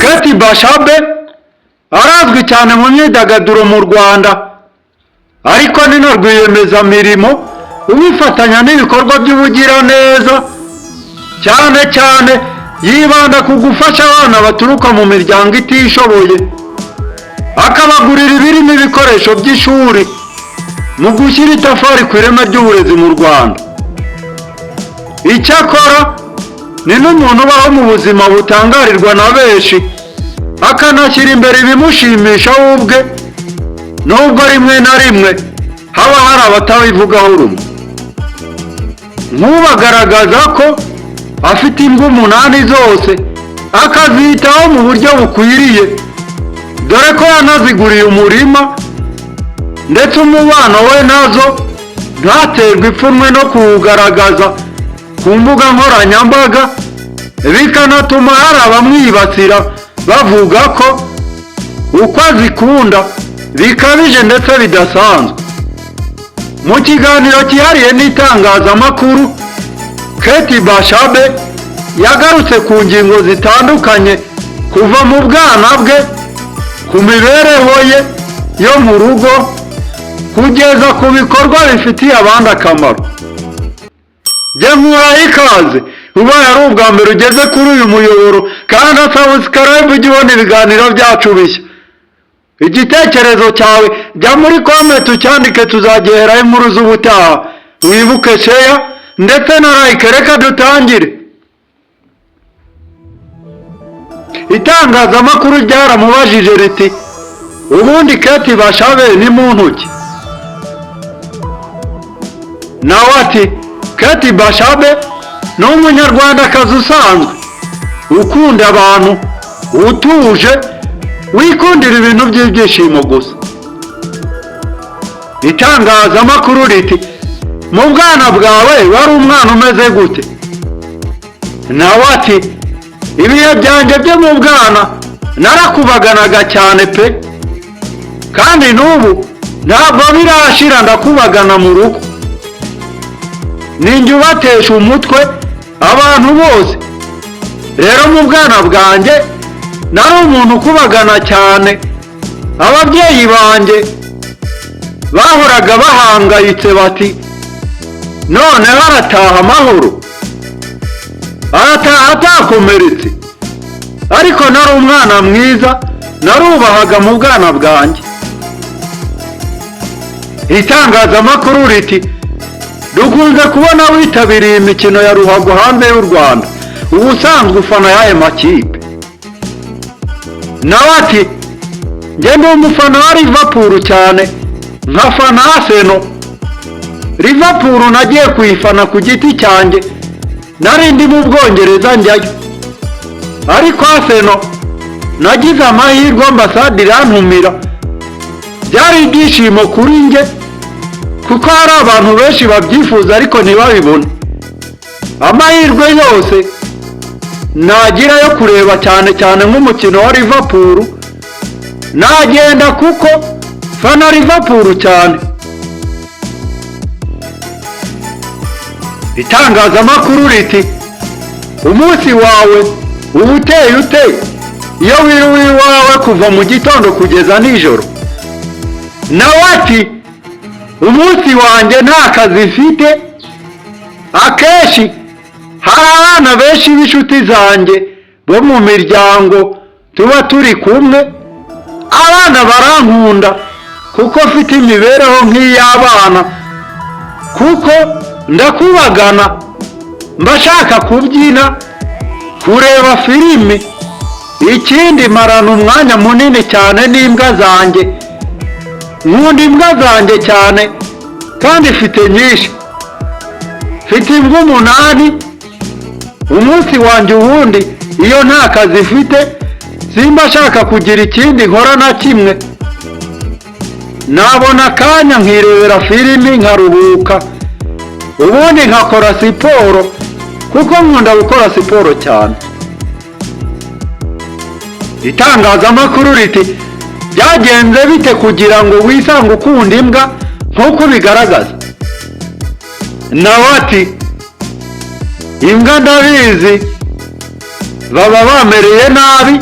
Kate Bashabe arazwi cyane mu myidagaduro mu Rwanda, ariko ni na rwiyemezamirimo ubifatanya n'ibikorwa by'ubugiraneza, cyane cyane yibanda ku gufasha abana baturuka mu miryango itishoboye, akabagurira ibirimo ibikoresho by'ishuri mu gushyira itafari ku ireme ry'uburezi mu Rwanda. Icyakora ni n'umuntu ubaho mu buzima butangarirwa na benshi, akanashyira imbere ibimushimisha we ubwe, nubwo rimwe na rimwe haba hari abatabivugaho rumwe. Nk'ubu agaragaza ko afite imbwa 8 zose, akazitaho mu buryo bukwiriye, dore ko yanaziguriye umurima, ndetse umubano we nazo ntaterwe ipfunwe no kuwugaragaza ku mbuga nkoranyambaga, bikanatuma hari abamwibasira bavuga ko uko azikunda bikabije ndetse bidasanzwe. Mu kiganiro cyihariye n'itangazamakuru, Kate Bashabe yagarutse ku ngingo zitandukanye, kuva mu bwana bwe, ku mibereho ye yo mu rugo, kugeza ku bikorwa bifitiye abandi akamaro. Jya nkuraho ikaze, ubaye ari ubwa mbere ugeze kuri uyu muyoboro, kandi subscribe ujye ubona ibiganiro byacu bishya. Igitekerezo cyawe jya muri comment ucyandike, tuzageraho inkuru z'ubutaha. Wibuke share ndetse na like. Reka dutangire. Itangazamakuru ryaramubajije riti: "Ubundi Kate Bashabe ni muntu ki?" Nawe ati: "Kate Bashabe ni umunyarwandakazi usanzwe ukunda abantu, utuje, wikundira ibintu by'ibyishimo gusa." Itangazamakuru riti: "Mu bwana bwawe wari umwana umeze gute?" Nawe ati: "Ibihe byanjye byo mu bwana narakubaganaga cyane pe, kandi n'ubu ntabwo birashira, ndakubagana mu rugo, ninjye ubatesha umutwe abantu bose. Rero mu bwana bwanjye nari umuntu ukubagana cyane, ababyeyi banjye bahoraga bahangayitse bati: 'Noneho arataha amahoro, arataha atakomeretse.' Ariko nari umwana mwiza, narubahaga mu bwana bwanjye." Itangazamakuru riti: "Dukunze kubona witabiriye imikino ya ruhago hanze y'u Rwanda, ubusanzwe ufana y'ayo makipe?" Nawe ati: "Njye ndi umufana wa Liverpool cyane, nkafana Arsenal. Liverpool nagiye kuyifana ku giti cyanjye, nari ndi mu Bwongereza njyayo, ariko Arsenal nagize amahirwe ambasade irantumira. Byari ibyishimo kuri njye kuko hari abantu benshi babyifuza ariko ntibabibone. Amahirwe yose nagira yo kureba, cyane cyane nk'umukino wa Liverpool, nagenda kuko fana Liverpool cyane." Itangazamakuru riti: "Umunsi wawe uba uteye ute iyo wiriwe iwawe kuva mu gitondo kugeza nijoro?" Nawe ati: "Umunsi wanjye nta kazi mfite, akenshi hari abana benshi b'inshuti zanjye bo mu miryango tuba turi kumwe. Abana barankunda kuko mfite imibereho nk'iy'abana, kuko ndakubagana, mba nshaka kubyina, kureba filimi. Ikindi marana umwanya munini cyane n'imbwa zanjye. Nkunda imbwa zanjye cyane kandi mfite nyinshi, mfite imbwa 8. Umunsi wanjye ubundi iyo nta kazi mfite simba nshaka kugira ikindi nkora na kimwe. Nabona akanya nkirebera filimi, nkaruhuka, ubundi nkakora siporo kuko nkunda gukora siporo cyane." Itangazamakuru riti: "Byagenze bite kugira ngo wisange ukunda imbwa nk'uko bigaragaza?" Nawe ati: "Imbwa ndabizi Baba bamereye nabi.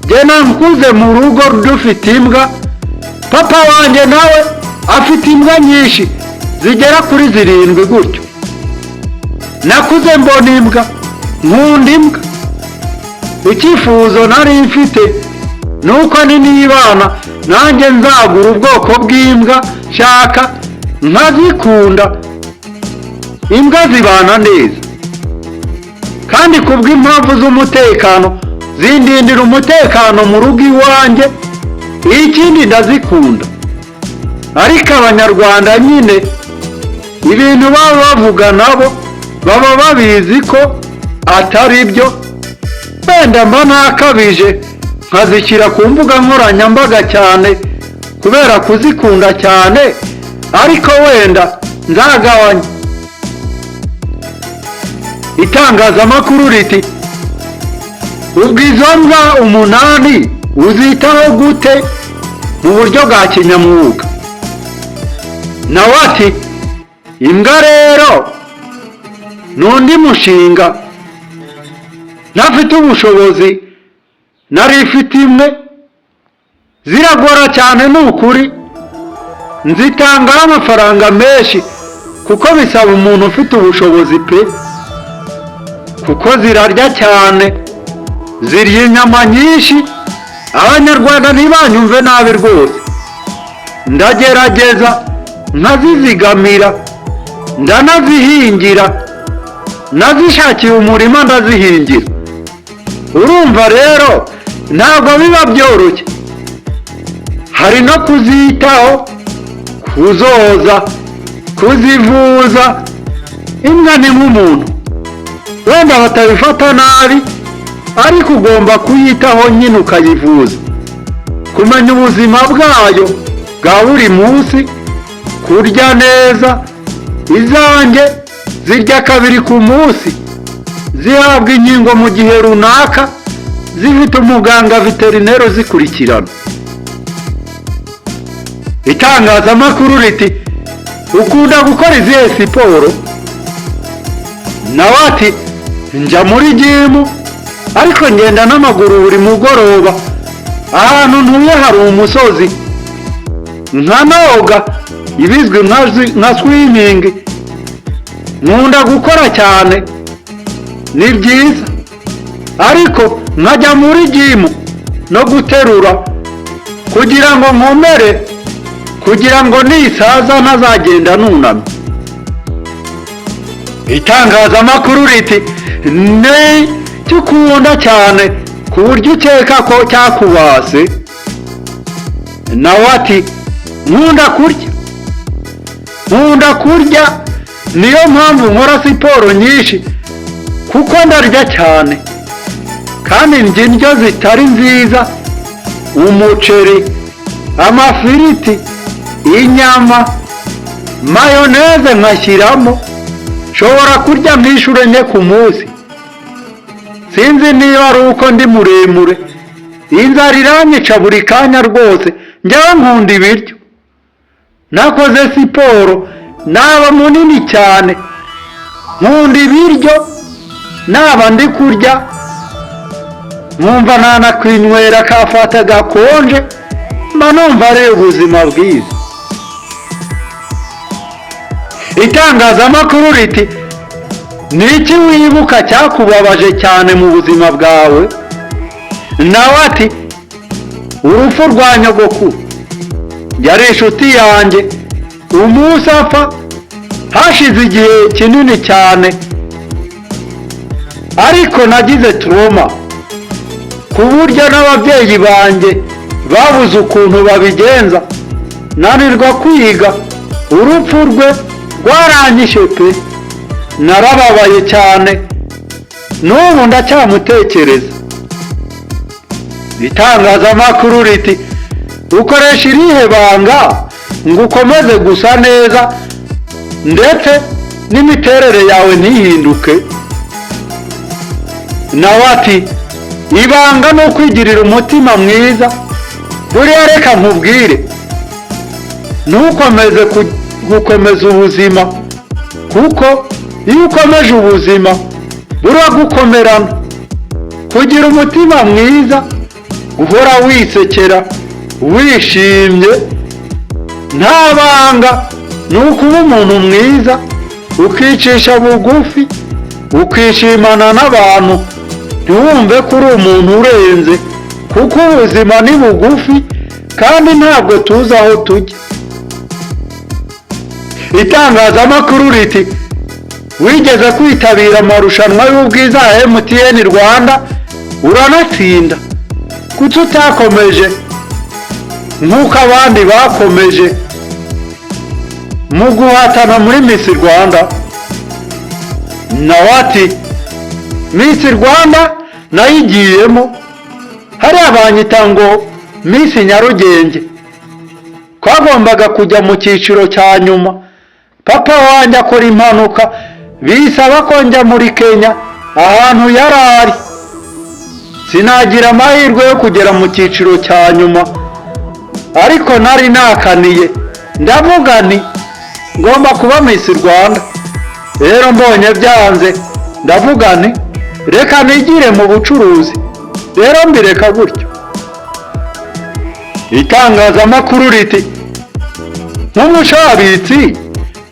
Jye nkuze mu rugo dufite imbwa. Papa wanjye nawe afite imbwa nyinshi zigera kuri zirindwi gutyo. Nakuze mbona imbwa, nkunda imbwa. Icyifuzo nari mfite ni uko nibana nanjye nzagura ubwoko bw'imbwa nshaka, nkazikunda. Imbwa zibana neza kandi kubw'impamvu z'umutekano zindindira umutekano mu rugo iwanjye. Ikindi, ndazikunda. Ariko Abanyarwanda nyine ibintu baba bavuga nabo baba babizi ko atari byo. Wenda mba nakabije nkazishyira ku mbuga nkoranyambaga cyane kubera kuzikunda cyane, ariko wenda nzagabanya. Itangazamakuru riti: "Ubwo izo mbwa umunani uzitaho gute mu buryo bwa kinyamwuga?" Nawe ati: "Imbwa rero ni undi mushinga. Ntafite ubushobozi, nari ifite imwe. Ziragora cyane, ni ukuri. Nzitangaho amafaranga menshi kuko bisaba umuntu ufite ubushobozi pe, kuko zirarya cyane, zirya inyama nyinshi. Abanyarwanda ntibanyumve nabi rwose. Ndagerageza nkazizigamira, ndanazihingira, nazishakiye umurima ndazihingira. Urumva rero ntabwo biba byoroshye. Hari no kuzitaho, kuzoza, kuzivuza. Imbwa ni nk'umuntu, wenda batabifata nabi, ariko ugomba kuyitaho nyine, ukayivuza, kumenya ubuzima bwayo bwa buri munsi, kurya neza. Izanjye zirya kabiri ku munsi, zihabwa inkingo mu gihe runaka, zifite umuganga veterineri uzikurikirana." Itangazamakuru riti: "Ukunda gukora izihe siporo?" Nawe ati: "Njya muri gym, ariko ngenda n'amaguru buri mugoroba. Ahantu ntuye hari umusozi, nkanoga, ibizwi nka swimming. Nkunda gukora cyane, ni byiza, ariko nkajya muri gym no guterura kugira ngo nkomere, kugira ngo nisaza ntazagenda nunamye." Itangazamakuru riti: "Ni cyo ukunda cyane ku buryo ukeka ko cyakubase?" Nawe ati: "Nkunda kurya, nkunda kurya. Niyo mpamvu nkora siporo nyinshi, kuko ndarya cyane kandi ndya indyo zitari nziza: umuceri, amafiriti, inyama, mayoneze nkashyiramo. Nshobora kurya nk'inshuro enye ku munsi. Sinzi niba ari uko ndi muremure, inzara iranyica buri kanya rwose. Njyewe nkunda ibiryo. Nakoze siporo naba munini cyane. Nkunda ibiryo, naba ndi kurya nkumva nanakwinywera ka Fanta gakonje, mba numva ari ubuzima bwiza." Itangazamakuru riti: "Ni iki wibuka cyakubabaje cyane mu buzima bwawe?" Nawe ati: "Urupfu rwa nyogokuru. Yari inshuti yanjye. Umunsi apfa hashize igihe kinini cyane, ariko nagize trauma ku buryo n'ababyeyi banjye babuze ukuntu babigenza, nanirwa kwiga. Urupfu rwe rwaranyishe pe, narababaye cyane, n'ubu ndacyamutekereza." Itangazamakuru riti: "Ukoresha irihe banga ngo ukomeze gusa neza ndetse n'imiterere yawe ntihinduke?" Nawe ati: "Ibanga ni ukwigirira umutima mwiza. Buriya reka nkubwire, ntukomeze gukomeza ubuzima, kuko iyo ukomeje ubuzima buragukomerana." Kugira umutima mwiza, guhora wisekera, wishimye, nta banga, ni ukuba umuntu mwiza, ukicisha bugufi, ukishimana n'abantu, ntiwumve ko uri umuntu urenze, kuko ubuzima ni bugufi kandi ntabwo tuzi aho tujya. Itangazamakuru riti: "Wigeze kwitabira amarushanwa y'ubwiza ya MTN Rwanda uranatsinda, kuki utakomeje nk'uko abandi bakomeje mu guhatana muri Miss Rwanda?" Nawe ati: "Miss Rwanda nayigiyemo, hariya banyita ngo Miss Nyarugenge. Twagombaga kujya mu cyiciro cya nyuma, papa wanjye akora impanuka, bisaba ko njya muri Kenya ahantu yari ari. Sinagira amahirwe yo kugera mu cyiciro cya nyuma, ariko nari nakaniye, ndavuga nti ngomba kuba Miss Rwanda. Rero mbonye byanze, ndavuga nti reka nigire mu bucuruzi, rero mbireka gutyo." Itangazamakuru riti: "Nk'umushabitsi,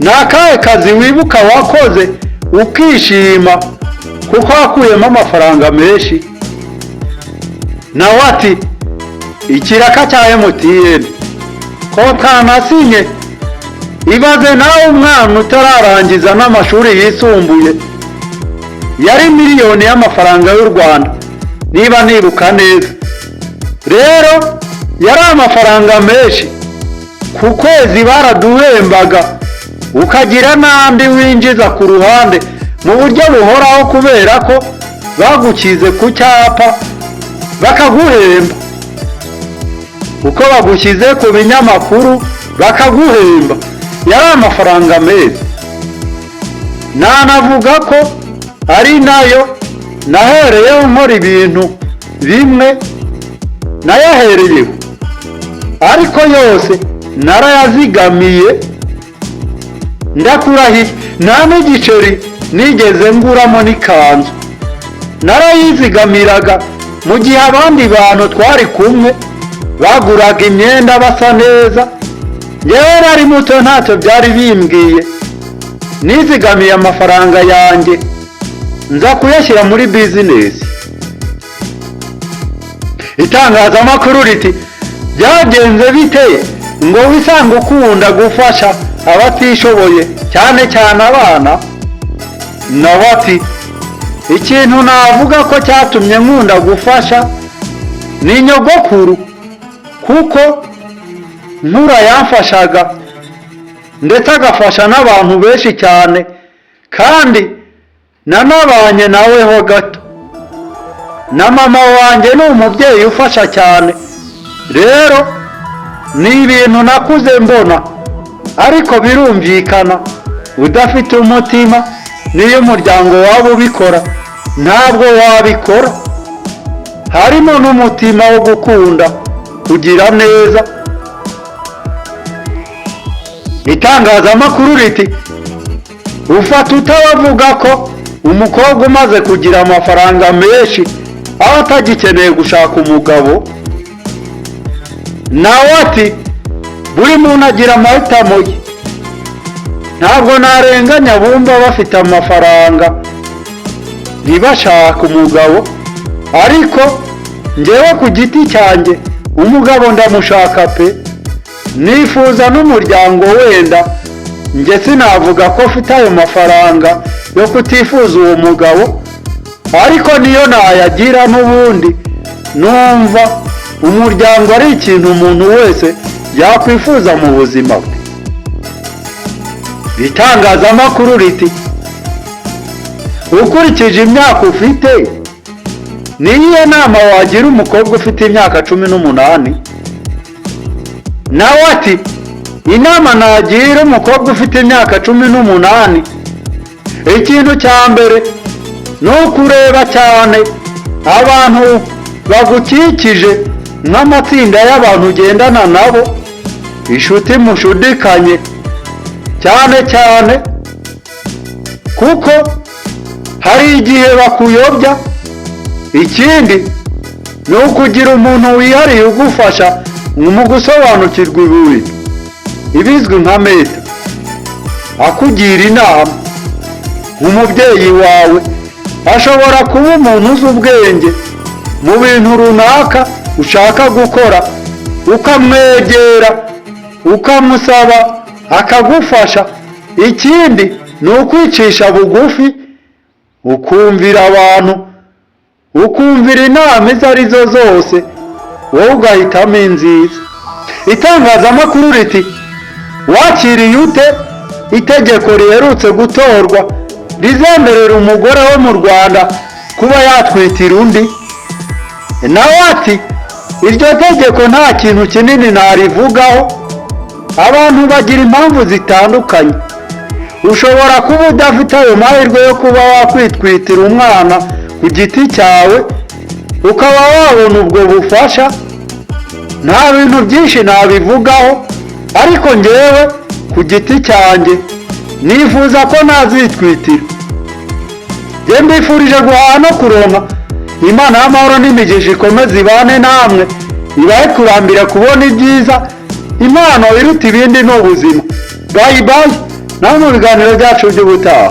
ni akahe kazi wibuka wakoze ukishima kuko wakuyemo amafaranga menshi?" Nawe ati: "Ikiraka cya MTN ko nasinye. Ibaze nawe, umwana utararangiza n'amashuri yisumbuye, yari miliyoni y'amafaranga y'u Rwanda niba nibuka neza. Rero yari amafaranga menshi. Ku kwezi baraduhembaga, ukagira n'andi winjiza ku ruhande mu buryo buhoraho, kubera ko bagukize ku cyapa bakaguhemba, uko bagushyize ku binyamakuru bakaguhemba. Yari amafaranga meza. Nanavuga ko ari nayo nahereyeho nkora ibintu bimwe nayahereyeho, ariko yose narayazigamiye. Ndakurahiye, nta n'igiceri nigeze nguramo n'ikanzu, narayizigamiraga. Mu gihe abandi bantu twari kumwe baguraga imyenda basa neza, ngewe nari muto, ntacyo byari bimbwiye. Nizigamiye amafaranga yanjye, nza kuyashyira muri bizinesi." Itangazamakuru riti: "Byagenze bite ngo wisange ukunda gufasha abatishoboye, cyane cyane abana?" Nawe ati: "Ikintu navuga ko cyatumye nkunda gufasha ni nyogokuru, kuko nkura yamfashaga, ndetse agafasha n'abantu benshi cyane, kandi nanabanye nawe ho gato. Na mama wanjye ni umubyeyi ufasha cyane. Rero ni ibintu nakuze mbona, ariko birumvikana, udafite umutima, niyo umuryango waba ubikora ntabwo wabikora. Harimo n'umutima wo gukunda kugira neza." Itangazamakuru riti: "Ufata utabavuga ko umukobwa umaze kugira amafaranga menshi aba atagikeneye gushaka umugabo?" Nawe ati: "Buri muntu agira amahitamo ye. Ntabwo narenganya bumva bafite amafaranga ntibashake umugabo, ariko njyewe ku giti cyanjye umugabo ndamushaka pe, nifuza n'umuryango. Wenda njye sinavuga ko mfite ayo mafaranga yo kutifuza uwo mugabo, ariko niyo nayagira n'ubundi numva umuryango ari ikintu umuntu wese yakwifuza mu buzima bwe." Itangazamakuru riti: "Ukurikije imyaka ufite, ni iyihe nama wagira umukobwa ufite imyaka 18?" Nawe ati: "Inama nagira umukobwa ufite imyaka 18, ikintu cya mbere ni ukureba cyane abantu bagukikije, nk'amatsinda y'abantu ugendana nabo, inshuti mushudikanye cyane cyane, kuko hari igihe bakuyobya." Ikindi ni ukugira umuntu wihariye ugufasha mu gusobanukirwa ibi, ibizwi nka mentor, akugira inama. Nk'umubyeyi wawe ashobora kuba umuntu uzi ubwenge mu bintu runaka ushaka gukora, ukamwegera, ukamusaba, akagufasha. Ikindi ni ukwicisha bugufi, ukumvira abantu, ukumvira inama izo ari zo zose, wowe ugahitamo inziza. Itangazamakuru riti: "Wakiriye ute itegeko riherutse gutorwa rizemerera umugore wo mu Rwanda kuba yatwitira undi?" Nawe ati: "Iryo tegeko nta kintu kinini narivugaho. Abantu bagira impamvu zitandukanye. Ushobora kuba udafite ayo mahirwe yo kuba wakwitwitira umwana ku giti cyawe, ukaba wabona ubwo bufasha. Nta bintu byinshi nabivugaho, ariko ngewe ku giti cyanjye nifuza ko nazitwitira." Njye mbifurije guhaha no kuronka. Imana y'amahoro n'imigisha ikomeze ibane namwe, ibahe kurambira kubona ibyiza. Impano iruta ibindi ni ubuzima. Bye bye, nawe mu biganiro byacu by'ubutaha.